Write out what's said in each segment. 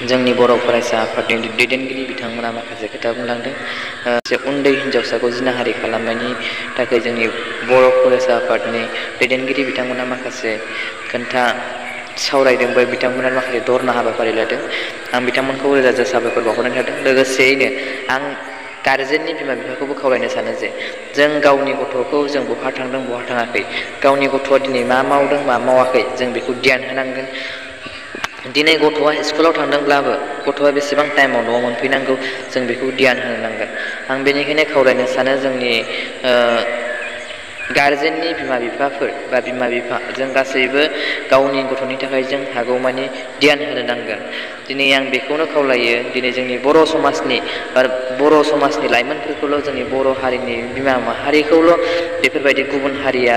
जोंनि बर' फरायसा आफादनि दैदेनगिरि बिथांमोना माखासे खोथा बुंलांदों। उन्दै हिनजावसाखौ जिनाहारि खालामनायनि थाखाय जोंनि बर' फरायसा आफादनि दैदेनगिरि बिथांमोना माखासे खोथा सावरायदों बा बिथांमोना माखासे धरना हाबाफारि लादों। आं बिथांमोनखौ रोजा रोजा साबायखर बावहरनाय थादों। लोगोसेयैनो आं गारजेननि बिमा बिफाखौबो खावलायनो सानो जे जों गावनि गथ'खौ जों बहा थांदों बहा थाङाखै, गावनि गथ'आ दिनै मा मावदों मा मावाखै, जों बेखौ ध्यान होनांगोन। दिनै गथ'आ स्कुलाव थांदोंब्लाबो गथ'आ बेसेबां टाइमाव न'आव मोनफैनांगौ जों बेखौ ध्यान होनो नांगोन। आं बेनिखायनो खावलायनो सानो जोंनि गारजेननि बिमा बिफाफोर बा बिमा बिफा जों गासैबो गावनि गथ'नि थाखाय जों हागौमानि ध्यान होनो नांगोन। दिनै आं बेखौनो खावलायो, दिनै जोंनि बर' समाजनि लाइमोनफोरखौल', जोंनि बर' हारिनि बिमा माहारिखौल' बेफोरबायदि गुबुन हारिया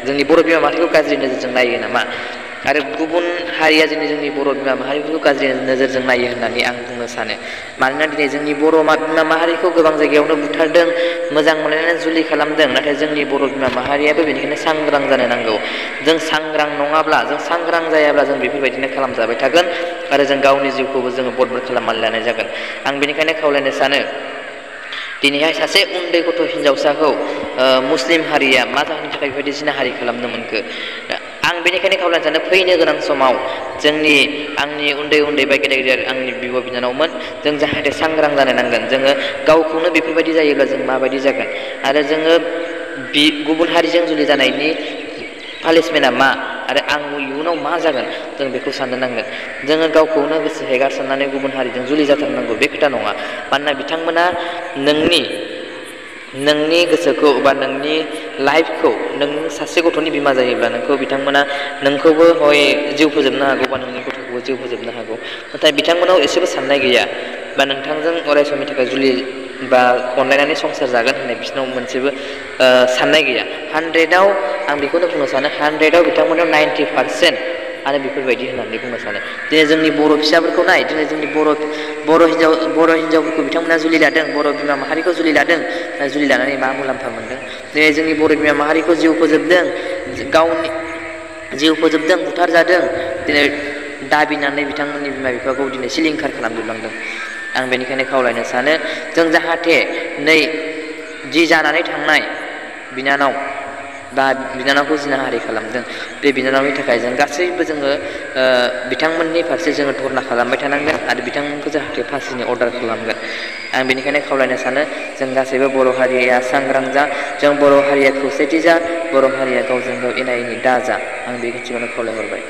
जोंनि बर' बिमा माहारिखौ गाज्रि नोजोरजों नायो नामा, आरो गुबुन हारिया जोंनि बर' बिमा माहारिफोरखौ गाज्रि नोजोरजों नायो होननानै आं बुंनो सानो। मानोना दिनै जोंनि बर' बिमा माहारिखौ गोबां जायगायावनो बुथारदों, मोजां मोनलायनानै जुलि खालामदों। नाथाय जोंनि बर' बिमा माहारियाबो बेनिखायनो सांग्रां जानो नांगौ। जों सांग्रां नङाब्ला, जों सांग्रां जायाब्ला जों बेफोरबायदिनो खालामजाबाय थागोन आरो जों गावनि जिउखौबो जोङो बरबाद खालामनानै लानाय जागोन। आं बेनिखायनो खावलायनो सानो दिनैहाय सासे उन्दै गथ' हिनजावसाखौ मुस्लिम हारिया मा जाहोननि थाखाय बेबायदि जिनाहारि खालामनो मोनखो। आं बेनिखायनो खावलायनो सानो फैनो गोनां समाव आंनि उन्दै बा गेदेर गेदेर आंनि बिब' बिनानावमोन, जों जाहाथे सांग्रां जानो नांगोन। जोङो गावखौनो बेफोरबायदि जायोब्ला जों माबायदि जागोन, आरो जोङो गुबुन हारिजों जुलि जानायनि पानिशमेन्टआ मा, आरो आं इयुनाव मा जागोन, जों बेखौ साननो नांगोन। जोङो गावखौनो गोसो हेगारसारनानै गुबुन हारिजों जुलि जाथारनांगौ बे खोथा नङा। मानोना बिथांमोना नोंनि गोसोखौ बा नोंनि लाइफखौ, नों सासे गथ'नि बिमा जायोब्ला बिथांमोना नोंखौबो हय जिउ फोजोबनो हागौ बा नोंनि गथ'खौबो जिउ फोजोबनो हागौ। नाथाय बिथांमोनाव एसेबो साननाय गैया बा नोंथांजों अराय समनि थाखाय जुलि बा अनलायनानै संसार जागोन होननाय बिसोरनाव मोनसेबो साननाय गैया। 100आव आं बेखौनो बुंनो सानो, 100आव बिथांमोनाव 90% आरो बेफोरबायदि होननानै बुंनो सानो। दिनै जोंनि बर' फिसाफोरखौ नाय, दिनै जोंनि बर' हिनजावफोरखौ बिथांमोना जुलि लादों, बर' बिमा माहारिखौ जुलि लादों। जुलि लानानै मा मुलाम्फा मोनदों? दिनै जोंनि बर' बिमा माहारिखौ जिउ फोजोबदों, गावनि जिउ फोजोबदों, बुथारजादों। दिनै दाबिनानै बिथांमोननि बिमा बिफाखौ दिनै सिलिंखार खालामजोबलांदों। आं बेनिखायनो खावलायनो सानो जों जाहाथे जि जानानै थांनाय बिनानावखौ जिनाहारि खालामदों, बे बिनानावनि थाखाय जों गासैबो बिथांमोननि फारसे जोङो धरना खालामबाय थानांगोन आरो बिथांमोनखौ जाहाथे फांसिनि अर्डार खालामगोन। आं बेनिखायनो खावलायनो सानो जों गासैबो बर' हारिया सांग्रां जा, जों बर' हारिया खौसेथि जा, बर' हारिया गावजों गाव एना एनि दा जा। आं बे खाथियावनो खावलायहरबाय।